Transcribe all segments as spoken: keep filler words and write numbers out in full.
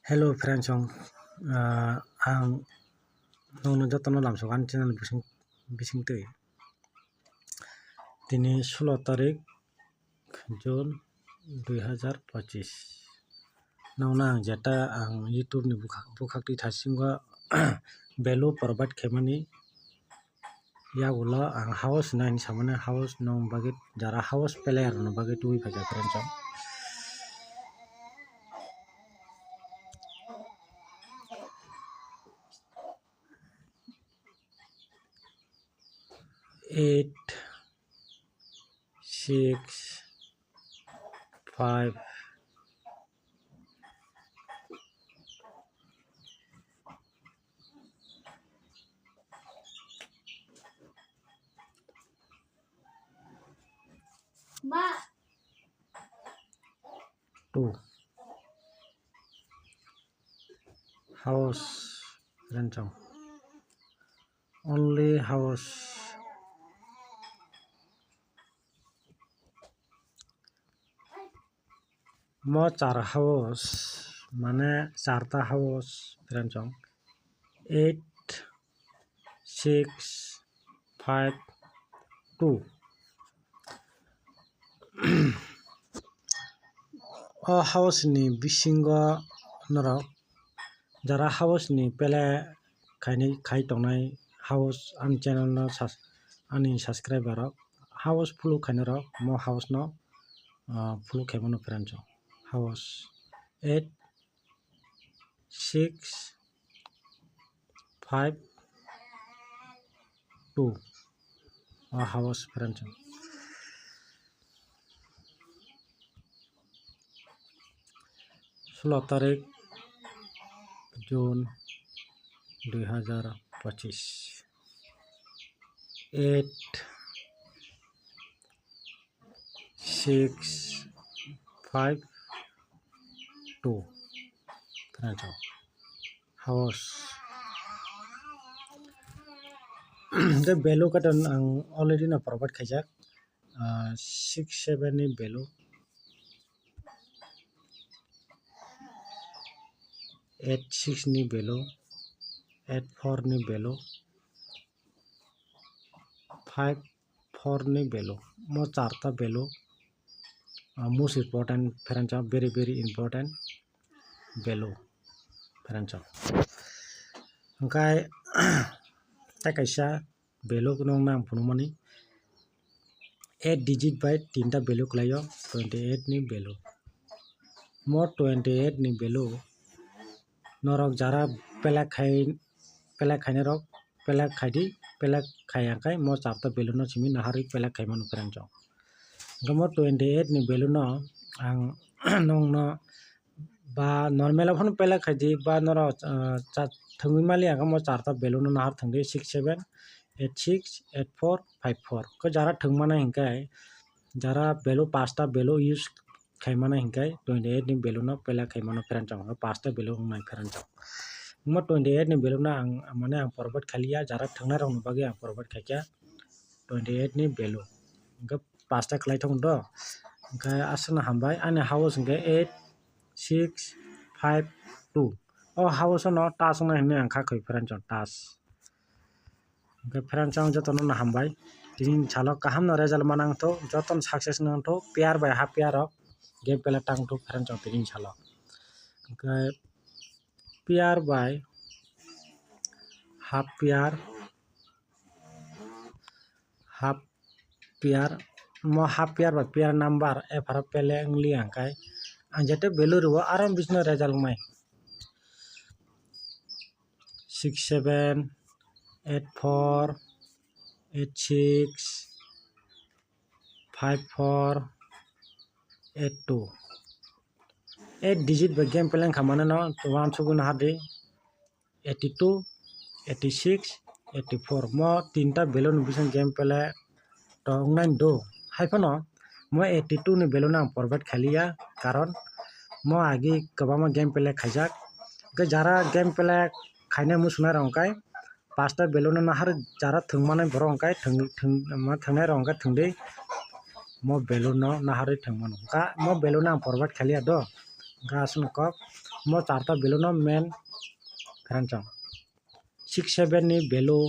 Hello friends, ang, ah, ang nokno jotono lamsok ani channel bising, bising twi. Tini sulo tarik June dui hazar pachis. Nokno ang jeta ang YouTube ni bukhak, bukhak twi thasingo value provide khaimani yagulo ang house nai hinwi samani house nokni bagwi jara house player rokni bagwi tubui phaikha friends o. Eight, six, five, two. House rent song. Only house. Mo char house, mane charta house rent song. Eight, six, five, two. O house ni bisingo norok jara house ni pele khainai khai tongnai house ani channel no sas-, ani subscriber rok house follow khainai rok mo house no, ah, follow khaimano friends o house eight six five two o house friends o. Sulo tarik June dui hazar pachis. Eight six five two. Friends o. House. The value khe ang already no provide khaijak. Ah, six seven ni value, eight six ni value, eight four ni value, five four ni value, mo charta value, ah, most important friends o, very very important value friends o. Hwnkhe tei kaisa value no nang phunukmani eight digit bai tinta value khlaio twenty eight ni value. Mo twenty eight ni value norok jara pelek khai, pelek khainai rok pelek khaidi, pelek khaiya khai mo charta value no simi naharwi pelek khaimano friends o. Hwnkhe mo twenty eight ni value no ang nokno ba normal o phano pelek khaidi ba norok, ah, cha-, thwngwi maliya khe mo charta value no nahar thwngdi six seven eight six eight four five four. Khe jara thwngmani hinkhe jara value pasta value use khaimani hinkhe twenty eight ni value no pelek khaimano friends o, pasta value wngnai friends o. Mo twenty eight ni value no ang mane ang provide khaliya, jara thwngnai rokni bagwi ang provide khaikha twenty eight ni value. Hwnkhe pasta khlai thung do. Hwnkhe aswkno hambai, ani house hwnkhe eight six five two. O house no touch wngnai hinwi ang kha khoi friends o, touch. Hwnkhe friends o jotono no hambai. Tini salo kaham no result manang thok, jotono success nang thok, pair bai half pair rok game pele tang thok friends o tini salo. Hwnkhe pair bai half pair, half pair, mo half pair ba pair number ephara pele wngli ang khai ang jete value rwo aro bisino result wngnai six seven eight four eight six five four eight two. Eight digit ba game pele wngkha mane no uansukgwi nahardi eighty two, eighty six, eighty four. Mo tinta value ni bising game pele to wngnai do. Hai phano mo eighty two ni value no ang provide khailiya, karon mo agi kwbangma game pele khaijak. Hwnkhe jara game pele khainai muchunai rok hwnkhe pasta value no nahar jara thwngmani borok hwnkhe thwng, thwng, ma thwngnai rok hwnkhe thwngdi. mo value no naharwi thwng mano. Hwnkha mo value no ang provide khaliya do. Hwnkha aswkno kok mo charta value no main kharang chong. Six seven ni value,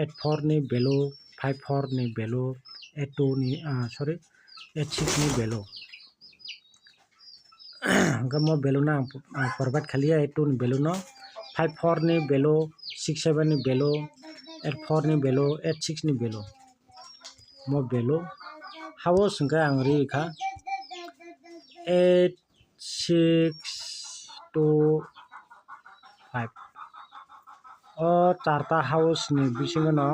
eight four ni value, five four ni value, eight two ni, ah, sorry, eight six ni value. Hwnkhe mo value no ang, ang provide khaliya eight two ni value no, five four ni value, six seven ni value, eight four ni value, eight six ni value. Mo value house hwnkhe ang ri kha eight six two five. O charta house ni bisingo no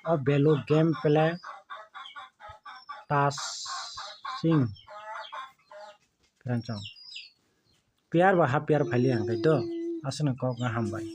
o value game play tasing kharang chong. Player ba half player phaili ang khe do. Aswkno kok no hambai.